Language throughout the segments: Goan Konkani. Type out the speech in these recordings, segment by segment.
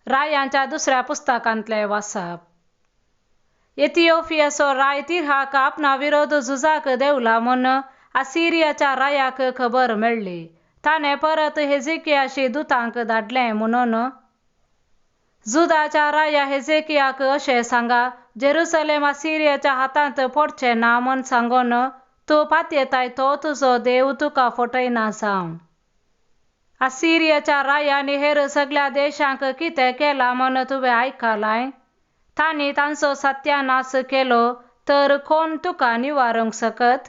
रायांच्या दुसऱ्या पुस्तकांतले वाचप. एथिओपियाचो राय तिरहाक आपणा विरोध झुजाक देवला म्हूण असिरियाच्या रायाक खबर मेळ्ळी. ताणें परत हेजेकियाशी दुतांक धाडलें म्हणून जुदाच्या राया हेजेकियाक अशें सांगा, जेरुसलेम असिरियाच्या हातांत पडचें ना म्हूण सांगून तूं पातयेताय तो तुजो देव तुका फटयना जावं. असिरियाच्या रायांनी हेर सगळ्या देशांक कितें केलां म्हूण तुवें आयकलां? तांणी तांचो सत्यानाश केलो तर कोण तुका निवारूंक शकत?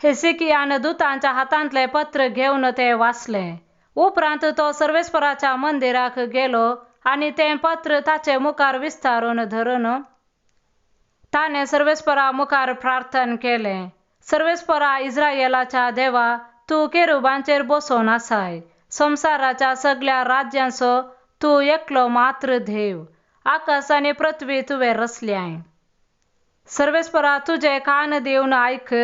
हेजेकियान दुतांच्या हातांतलें पत्र घेवन तें वाचलें. उपरांत तो सर्वेस्पराच्या मंदिराक गेलो आनी तें पत्र ताचे मुखार विस्तारून धरून ताणें सर्वेस्परा मुखार प्रार्थन केलें. सर्वेस्परा इस्रायलाच्या देवा, तूं केरुबांचेर बसून आसाय. संवसाराच्या सगळ्या राज्यांचो तूं एकलो मात्र देव. आकाश आनी पृथ्वी तुवें रचल्याय. सर्वेस्परा तुजे कान दिवन आयक,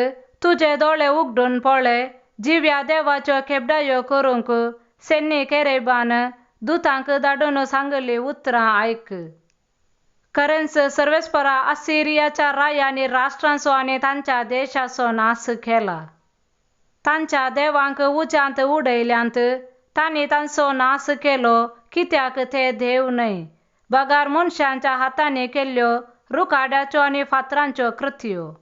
तुजे दोळे उगडून पळय. जिव्या देवाच्यो खेबडायो करूंक सेन्नी केरेबान दुतांक धाडून सांगली उतरां आयक. खरेंच सर्वेस्परा असिरियाच्या रायांनी राष्ट्रांचो आनी तांच्या देशाचो नाश केला. तांच्या देवांक उज्यांत उडयल्यांत. तांणी तांचो नाश केलो कित्याक ते देव न्हय, बगार मनशांच्या हातांनी केल्ल्यो रुखाड्याच्यो आनी फातरांच्यो कृत्यो.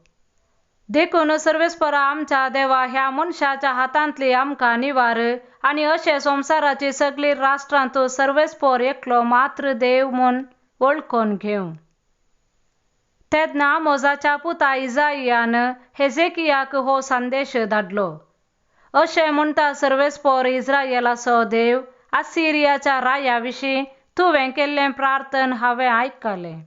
देखून सर्वेस्परा आमच्या देवा, ह्या मनशाच्या हातांतली आमकां निवार आनी अशें संवसाराची सगळीं राष्ट्रां तूं सर्वेस्पर एकलो मात्र देव म्हूण वळखून घेवं. तेन्ना आमोजाच्या पुता इजाइयान हेजेकियाक हो संदेश धाडलो. अशें म्हणटा सर्वेस्पर इस्रायलाचो देव, असिरियाच्या राया विशीं तुवें केल्लें प्रार्थन हांवें आयकलें.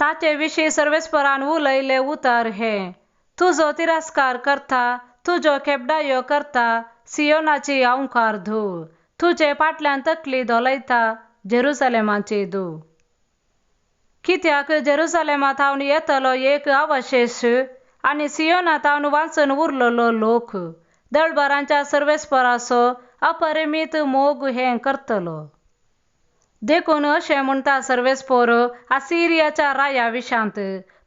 ताचे विशीं सर्वेस्परान उलयलें उतर हें, तुजो तिरस्कार करता, तुज्यो खेबडायो करता, सियोनाची अंकार धूव, तुजे फाटल्यान तकली धोलयता, जेरुसलेमाची धूव. कित्याक जेरुसलेमा थावन येतलो एक अवशेश आनी सियोना थावन वाचून उरलेलो लोक दळभरांच्या सर्वेस्पराचो अपरिमीत मोग हें करतलो. देखून अशें म्हणटा सर्वेस्पर असिरियाच्या राया विशांत,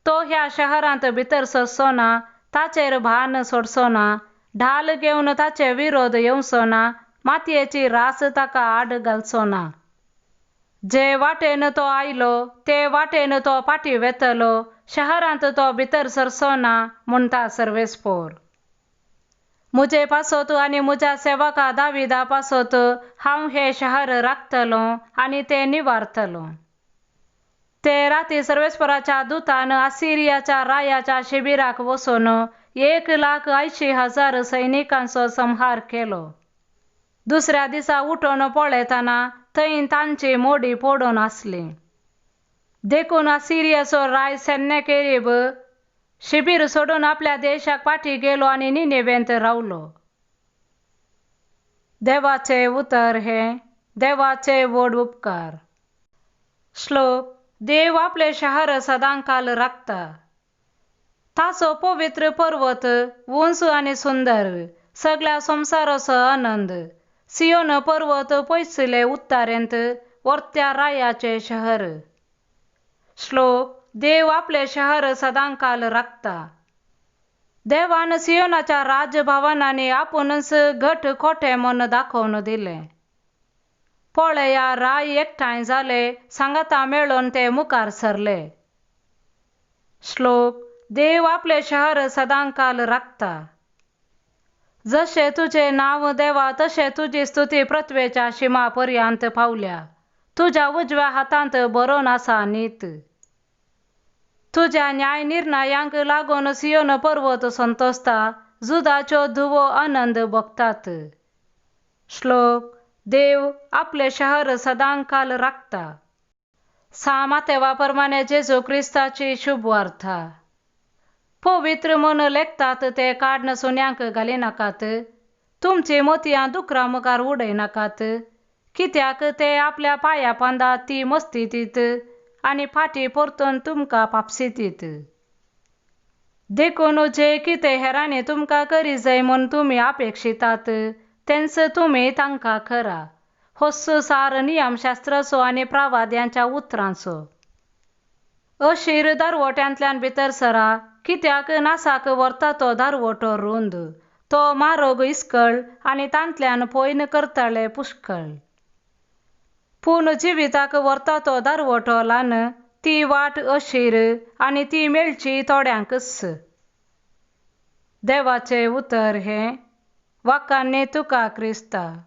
तो ह्या शहरांत भितर सरचो ना, ताचेर भान सोडचो ना, ढाल घेवन ताचे विरोध येवचो ना, मातयेची रास ताका आड घालचो ना. जे वाटेन तो आयलो ते वाटेन तो फाटीं वेतलो, शहरांत तो भितर सरचो ना म्हणटा सर्वेस्पर. म्हजे पासत आनी म्हज्या सेवका दाविदा पासत हांव हें शहर राखतलो आनी तें निवारतलो. ते राती सर्वेस्पराच्या दुतान असिरियाच्या रायाच्या शिबिराक वचून 1,80,000 सैनिकांचो संहार केलो. दुसऱ्या दिसा उठून पळयतना थंय तांची मोडी पडून आसली. देखून असिरियाचो राय सेन्नेकेरीब शिबीर सोडून आपल्या देशाक फाटीं गेलो आनी निनेवेंत रावलो. देवाचे उतर हें देवाचे व्हड उपकार. श्लोक. देव आपले शहर सदांकाल राखता. ताचो पवित्र पर्वत उंच आनी सुंदर, सगळ्या संवसाराचो आनंद. सियोन पर्वत पयसुले उत्तरेंत वर्त्या रायाचे शहर. श्लोक. देव आपले शहर सदांकाल राखता. देवान सियोनाच्या राजभवनांनी आपुणूच घट खोटें म्हूण दाखोवन दिलें. पळया राय एकठांय जाले, सांगाता मेळून ते मुखार सरले. श्लोक. देव आपले शहर सदांकाल राखता. जशें तुजें नांव देवा, तशें तुजी स्तुती पृथ्वेच्या शिमा पर्यंत पावल्या. तुज्या उजव्या हातांत बरोवन आसा नीत. तुज्या न्याय निर्णयांक लागून सियोन पर्वत संतोसता, जुदाच्यो धुवो आनंद भोगतात. श्लोक. देव आपले शहर सदांकाल राखता. सा मातेवा प्रमाणे जेजू क्रिस्ताची शुभवार्ता. पवित्र म्हूण लेखतात ते काडन सुण्यांक घालिनाकात, तुमची मोतयां दुकरा मुखार उडयनाकात, कित्याक ते आपल्या पांया पोंदा ती मस्ती दीत आनी फाटीं परतून तुमकां पापसितीत. देखून जे कितें हेरांनी तुमकां करी जाय म्हूण तुमी अपेक्षितात तेंच तुमी तांकां करा. होच सार नियमशास्त्राचो आनी प्रवाद्यांच्या उतरांचो. अशीर दारवट्यांतल्यान भितर सरा, कित्याक नासाक व्हरता तो दारवटो रूंद, तो मारोग इस्कळ आनी तांतल्यान पयन करताले पुष्कळ. पूण जिविताक व्हरता तो दारवटो ल्हान, ती वाट अशीर आनी ती मेळची थोड्यांकच. देवाचें उतर हें. वाखाणणी तुका क्रिस्ता.